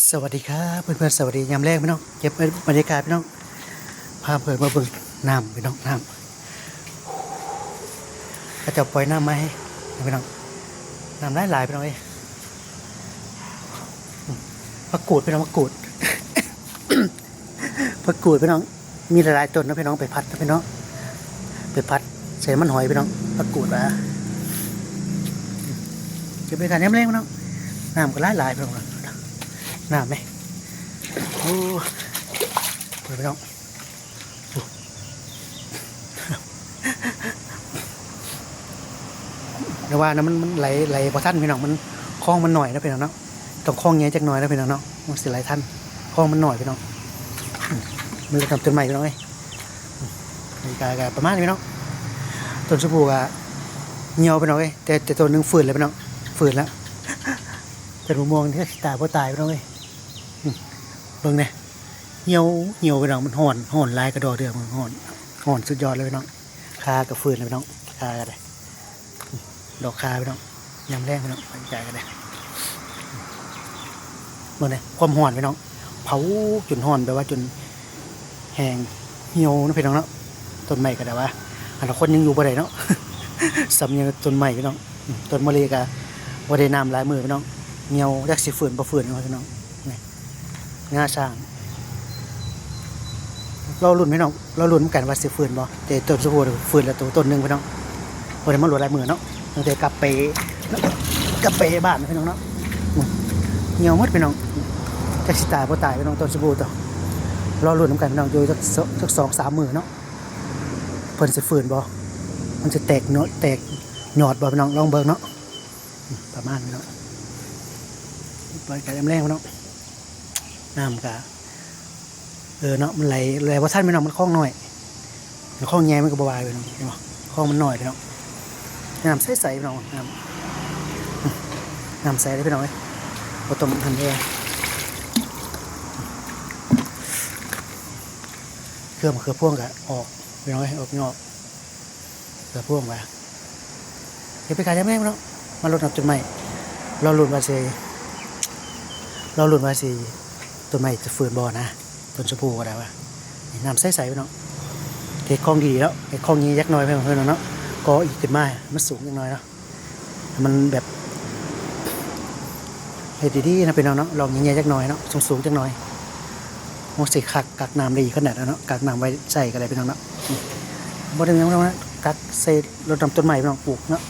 ສະຫວັດດີຄັບເພື່ອນໆ ສະຫວັດດີຍາມແລງພີ່ນ້ອງ. ເກັບບັນຍາກາດພີ່ນ້ອງ ພາເພື່ອນມາເບິ່ງນ້ຳພີ່ນ້ອງ. ນ້ຳ ເຂົາເຈົ້າປ່ອຍນ້ຳມາໃຫ້ພີ່ນ້ອງ. ນ້ຳຫຼາຍໆ ພີ່ນ້ອງເອີຍ. ຜັກກູດພີ່ນ້ອງ ຜັກກູດ ຜັກກູດພີ່ນ້ອງ ມີຫຼາຍໆ ຕົ້ນເນາະພີ່ນ້ອງ. ໄປຜັດເນາະພີ່ນ້ອງ ໄປຜັດໃສ່ມັນຫອຍພີ່ນ້ອງ. ຜັກກູດວ່າ ເກັບໄວ້ທານຍາມແລງພີ່ນ້ອງ. ນ້ຳກໍຫຼາຍໆ ພີ່ນ້ອງ. ນ້ຳແມ ໂອ້ ເບິ່ງພີ່ນ້ອງ. ແຕ່ວ່ານະ ມັນ ມັນໄຫຼ ໄຫຼບໍ່ທັນພີ່ນ້ອງ. ມັນ ຄອງມັນໜ້ອຍເນາະພີ່ນ້ອງເນາະ. ຕ້ອງຄອງໃຫຍ່ຈັກໜ້ອຍເນາະພີ່ນ້ອງເນາະ ມັນຊິໄຫຼທັນ. ຄອງມັນໜ້อยພີ່ນ້ອງ. ອືມ ມີແຕ່ຕົ້ນໄມ້ພີ່ນ້ອງເອີຍ. ອືມ ນີ້ກະ ກະປະມານນີ້ພີ່ນ້ອງ. ຕົ້ນຊົມພູກະຫ່ຽວພີ່ນ້ອງເອີຍ. ແຕ່ ແຕ່ຕົ້ນໜຶ່ງຟື້ນແລ້ວພີ່ນ້ອງ ຟື້ນແລ້ວ. ຕົ້ນມະມ່ວງນີ້ຊິຕາຍບໍ່ຕາຍພີ່ນ້ອງເອີຍ. ອືມ ເບິ່ງແດ່ ຫ່ຽວ ຫ່ຽວພີ່ນ້ອງ. ມັນຮ້ອນ ຮ້ອນຫຼາຍກະດອກເດືອກ ມັນຮ້ອນ ຮ້ອນສຸດຍອດເລີຍພີ່ນ້ອງ. ຄາກະຟື້ນແລ້ວພີ່ນ້ອງ ຄາກະໄດ້. ດອກຄາພີ່ນ້ອງ ຍາມແລງພີ່ນ້ອງ ບັນຍາກາດກະໄດ້. ເບິ່ງແດ່ ຄວາມຮ້ອນພີ່ນ້ອງ ເຜົາຈົນຮ້ອນ ແບບວ່າຈົນແຫ້ງ ຫ່ຽວເນາະພີ່ນ້ອງເນາະ. ຕົ້ນໄມ້ກະໄດ້ວ່າ ອັນລະຄົນຍັງຢູ່ບໍ່ໄດ້ເນາະ ສ່ຳຍັງຕົ້ນໄມ້ພີ່ນ້ອງ. ອືມ ຕົ້ນມະລິກະບໍ່ໄດ້ນ້ຳຫຼາຍມື້ພີ່ນ້ອງ ຫ່ຽວ ຈັກຊິຟື້ນບໍ່ຟື້ນເນາະພີ່ນ້ອງ. ນີ້ ງາຊ້າງ ລໍລຸ້ນພີ່ນ້ອງ ລໍລຸ້ນນຳກັນວ່າຊິຟື້ນບໍ່. ແຕ່ຕົ້ນຊົມພູນີ້ຟື້ນແລ້ວໂຕ ຕົ້ນໜຶ່ງພີ່ນ້ອງ. ບໍ່ໄດ້ມາຫຼວດຫຼາຍມື້ເນາະ ຕັ້ງແຕ່ກັບໄປ ກັບໄປບ້ານພີ່ນ້ອງເນາະ. ອືມ ຫ່ຽວໝົດພີ່ນ້ອງ ຈັກຊິຕາຍບໍ່ຕາຍພີ່ນ້ອງ ຕົ້ນຊົມພູໂຕ. ລໍລຸ້ນນຳກັນພີ່ນ້ອງ ຢູ່ຈັກ ຈັກສອງສາມມື້ເນາະ ເພິ່ນຊິຟື້ນບໍ່ ມັນຊິແຕກເນາະ ແຕກຍອດບໍ່ພີ່ນ້ອງ ລອງເບິ່ງເນາະ. ປະມານນີ້ເນາະ ໄປກະຍາມແລງເນາະ. ນ້ຳກະ ເອີເນາະ ມັນໄຫຼ ໄຫຼບໍ່ທັນພີ່ນ້ອງ ມັນຄອງໜ້ອຍ. ມັນຄອງໃຫຍ່ມັນກະບໍ່ວ່າພີ່ນ້ອງ ເຫັນບໍ່ ຄອງມັນໜ້ອຍພີ່ນ້ອງ. ນ້ຳໃສໆ ພີ່ນ້ອງ ນ້ຳ ນ້ຳໃສເດ້ພີ່ນ້ອງເອີຍ ບໍ່ຕ້ອງຫັ້ນເດ້. ເຂືອ ເຂືອພວງກະອອກພີ່ນ້ອງເອີຍ ອອກຍອດ. ເຂືອພວງວ່າ ເກັບໄປຂາຍຍາມແລງເນາະ ມາລົດນ້ຳຕົ້ນໄມ້. ລໍລຸ້ນວ່າຊິ ລໍລຸ້ນວ່າຊິ ຕົ້ນໄມ້ຈະຟື້ນບໍ່ນະ. ຕົ້ນຊົມພູກະໄດ້ວ່າ ນີ້ນ້ຳໃສໆ ພີ່ນ້ອງ. ເຮັດຄອງດີເນາະ ເຮັດຄອງໃຫຍ່ຈັກໜ້ອຍເພິ່ນເນາະ ກໍອີກຂຶ້ນມາ ມັນສູງຈັກໜ້ອຍເນາະ. ມັນແບບ ເຮັດດີໆ ນະພີ່ນ້ອງເນາະ ລອງໃຫຍ່ໆ ຈັກໜ້ອຍເນາະ ສູງໆ ຈັກໜ້ອຍ. ໂອ້ ຊິຄັກ ກັກນ້ຳໄດ້ອີກຂະໜາດເນາະ ກັກນ້ຳໄວ້ໃຊ້ກະໄດ້ພີ່ນ້ອງເນາະ. ບໍ່ໄດ້ຫຍັງດອກນະ ກັກໃສ່ລົດນ້ຳຕົ້ນໄມ້ພີ່ນ້ອງ ປູກເນາະ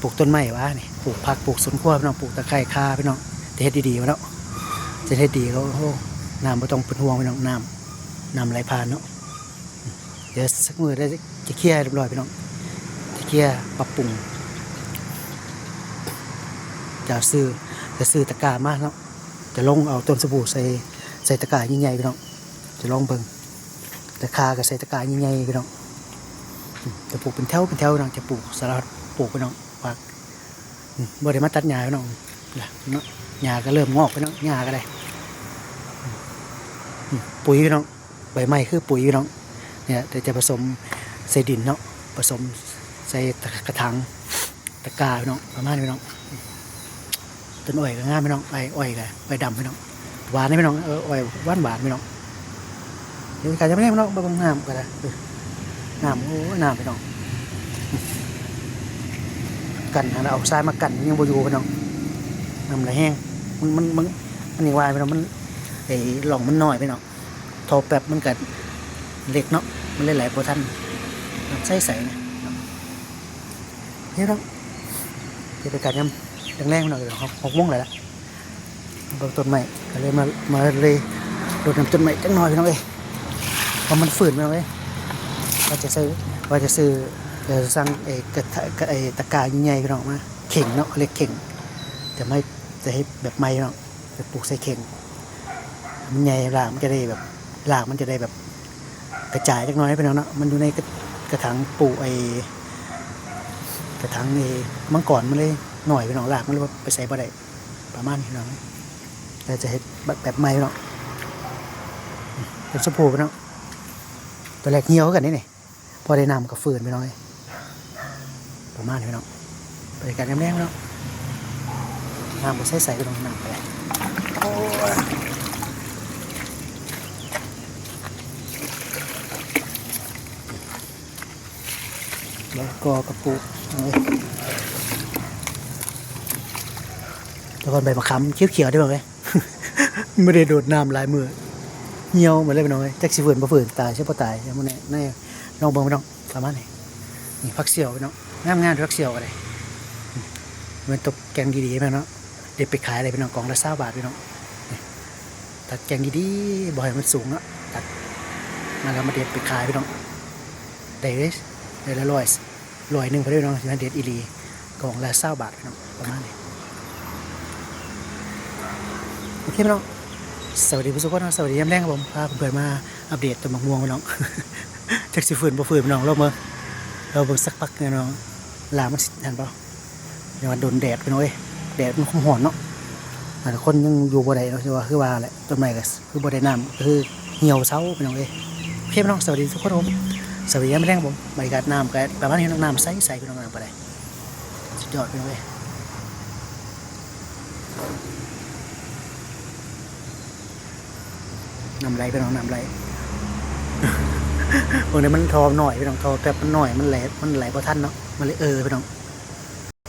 ປູກຕົ້ນໄມ້ຫວານີ້ ປູກຜັກ ປູກສວນຄົວພີ່ນ້ອງ ປູກຕະໄຄ ຂ່າພີ່ນ້ອງ. ຈະເຮັດດີໆ ຫວາເນາະ ຈະເຮັດດີ. ໂອ້ ນ້ຳບໍ່ຕ້ອງເປັນຫ່ວງພີ່ນ້ອງ ນ້ຳ ນ້ຳໄຫຼຜ່ານເນາະ. ດຽວສັກມື້ໄດ້ຈະເຄຍໃຫ້ຮຽບຮ້ອຍພີ່ນ້ອງ ຈະເຄຍປັບປຸງ. ຈະຊື້ ຈະຊື້ຕະກາມາເນາະ ຈະລົງເອົາຕົ້ນຊົມພູໃສ່ ໃສ່ຕະກາໃຫຍ່ໆ ພີ່ນ້ອງ ຈະລອງເບິ່ງ. ແຕ່ຂ່າກະໃສ່ຕະກາໃຫຍ່ໆ ພີ່ນ້ອງ. ຈະປູກເປັນແຖວເປັນແຖວພີ່ນ້ອງ ຈະປູກສາລະພັດປູກພີ່ນ້ອງ ຜັກ. ອືມ ບໍ່ໄດ້ມາຕັດຫຍ້າພີ່ນ້ອງ ລະເນາະ ຫຍ້າກະເລີ່ມງອກພີ່ນ້ອງ ຫຍ້າກະໄດ້. ອືມ ອືມ ປຸຍພີ່ນ້ອງ ໃບໄມ້ຄືປຸຍພີ່ນ້ອງ. ນີ້ແຫຼະ ດຽວຈະປະສົມໃສ່ດິນເນາະ ປະສົມໃສ່ກະຖາງຕະກາພີ່ນ້ອງ ປະມານນີ້ພີ່ນ້ອງ. ອືມ ຕົ້ນອ້ອຍກະງາມພີ່ນ້ອງ ອ້ອຍ ອ້ອຍກະ ອ້ອຍດຳພີ່ນ້ອງ ຫວານເດ້ພີ່ນ້ອງ. ເອີ ອ້ອຍຫວານໆ ພີ່ນ້ອງ. ເຮັດການຍາມແລງພີ່ນ້ອງ ເບິ່ງນ້ຳກະໄດ້. ເອີ ນ້ຳ ໂອ້ຍ ນ້ຳພີ່ນ້ອງ ກັນຫັ້ນ ເອົາຊາຍມາກັນຍັງບໍ່ຢູ່ພີ່ນ້ອງ ນ້ຳໄຫຼແຮງ. ມັນ ມັນ ມັນ ມັນຍັງວ່າພີ່ນ້ອງ ມັນ ໄອ້ ຮ່ອງມັນນ້ອຍພີ່ນ້ອງ ທໍ່ແປັບມັນກະເລັກເນາະ ມັນເລີຍໄຫຼບໍ່ທັນ. ນ້ຳໃສໆ ນະ ເຮັດດອກ ເຮັດການຍາມແລງໆ ພີ່ນ້ອງ ຫົກໂມງແລ້ວລະ. ເບິ່ງຕົ້ນໄມ້ ກະເລີຍມາ ມາເລີຍລົດນ້ຳຕົ້ນໄມ້ຈັກໜ້ອຍພີ່ນ້ອງເອີຍ ເພາະມັນຟື້ນພີ່ນ້ອງເອີຍ. ວ່າຈະຊື້ ວ່າຈະຊື້ ເອີ ສັ່ງໄອ້ກະ ກະ ໄອ້ຕະກາໃຫຍ່ໆ ພີ່ນ້ອງ ມາເຄັ່ງເນາະ ເຂົງເນາະ ເຂົງ. ຈະມາ ຈະເຮັດແບບໃໝ່ພີ່ນ້ອງ ຈະປູກໃສ່ເຄັ່ງ ມັນໃຫຍ່ ຮາກມັນຈະໄດ້ແບບ ຮາກມັນຈະໄດ້ແບບກະຈາຍຈັກໜ້ອຍພີ່ນ້ອງເນາະ. ມັນຢູ່ໃນກະ ກະຖາງປູກ ໄອ້ ກະຖາງໄອ້ມັງກອນ ມັນເລີຍໜ້ອຍພີ່ນ້ອງ ຮາກມັນເລີຍໄປໃສບໍ່ໄດ້. ປະມານນີ້ພີ່ນ້ອງ ແຕ່ຈະເຮັດແບບ ແບບໃໝ່ເນາະ ເປັນຊົມພູພີ່ນ້ອງ. ຕອນແລກຫ່ຽວຄືກັນເດ້ນີ້ ພໍໄດ້ນ້ຳກະຟື້ນພີ່ນ້ອງເອີຍ. ປະມານນີ້ພີ່ນ້ອງ ບັນຍາກາດຍາມແລງພີ່ນ້ອງ ນ້ຳກະໃສໆ ພີ່ນ້ອງ ນ້ຳກະໄດ້. ໂອ້ຍ ກໍກະປຸ ເອີ ແຕ່ກ່ອນໃບມະຂາມຂຽວໆເດ້ ເບິ່ງເອີຍ ບໍ່ໄດ້ໂດດນ້ຳຫຼາຍມື້ ຫ່ຽວໝົດເລີຍພີ່ນ້ອງເອີຍ ຈັກຊິຟື້ນບໍ່ຟື້ນ ຕາຍຊິບໍ່ຕາຍ ຍັງບໍ່ແນ່ ແນ່ ລອງເບິ່ງພີ່ນ້ອງ ປະມານນີ້. ນີ້ຜັກສ່ຽວພີ່ນ້ອງ ງາມໆ ຜັກສ່ຽວກໍໄດ້ ແມ່ນຕົກແຕ່ງດີໆ ແມ່ນເນາະ ເດັດໄປຂາຍໄດ້ພີ່ນ້ອງ ກອງລະຊາວບາດພີ່ນ້ອງ ນີ້ ຕັດແຕ່ງດີໆ ບໍ່ໃຫ້ມັນສູງເນາະ ຕັດມາແລ້ວມາເດັດໄປຂາຍພີ່ນ້ອງ ໄດ້ເລີຍ ໄດ້ລະຮ້ອຍ ຮ້ອຍໜຶ່ງພຸ້ນເດ້ພີ່ນ້ອງ ຊິມາເດັດອີ່ຫຼີ ກອງລະຊາວບາດພີ່ນ້ອງ ປະມານນີ້. ໂອເຄພີ່ນ້ອງ ສະຫວັດດີທຸກຄົນເນາະ ສະຫວັດດີຍາມແລງຄັບຜົມ ພາເພື່ອນໆມາອັບເດດຕົ້ນໝາກມ່ວງພີ່ນ້ອງ ຈັກຊິຟື້ນບໍ່ຟື້ນພີ່ນ້ອງ ລອງເບິ່ງ ລອງເບິ່ງສັກພັກພີ່ນ້ອງ ລາມັນຊິຫັ້ນບໍ່ ແຕ່ວ່າໂດນແດດພີ່ນ້ອງເອີຍ ແດດມັນຄວາມຮ້ອນເນາະ ອັນຄົນຍັງຢູ່ບໍ່ໄດ້ເນາະ ຄືວ່າ ຄືວ່າແຫຼະ ຕົ້ນໄມ້ກໍ ຄືບໍ່ໄດ້ນ້ຳ ຄືຫ່ຽວເຊົາພີ່ນ້ອງເອີຍ. ໂອເຄພີ່ນ້ອງ ສະຫວັດດີທຸກຄົນ ສະຫວັດດີຍາມແລງ ບຳບັດອາກາດ ນ້ຳກໍປະມານນີ້ເນາະ ນ້ຳໃສໆ ພີ່ນ້ອງ ນ້ຳກໍໄດ້ ສຸດຍອດພີ່ນ້ອງເອີຍ ນ້ຳໄຫຼພີ່ນ້ອງ ນ້ຳໄຫຼ ເບິ່ງນີ້ມັນທໍ່ນ້ອຍພີ່ນ້ອງ ທໍ່ແປັບມັນນ້ອຍ ມັນໄຫຼ ມັນໄຫຼບໍ່ທັນເນາະ ມັນເລີຍເອີພີ່ນ້ອງ.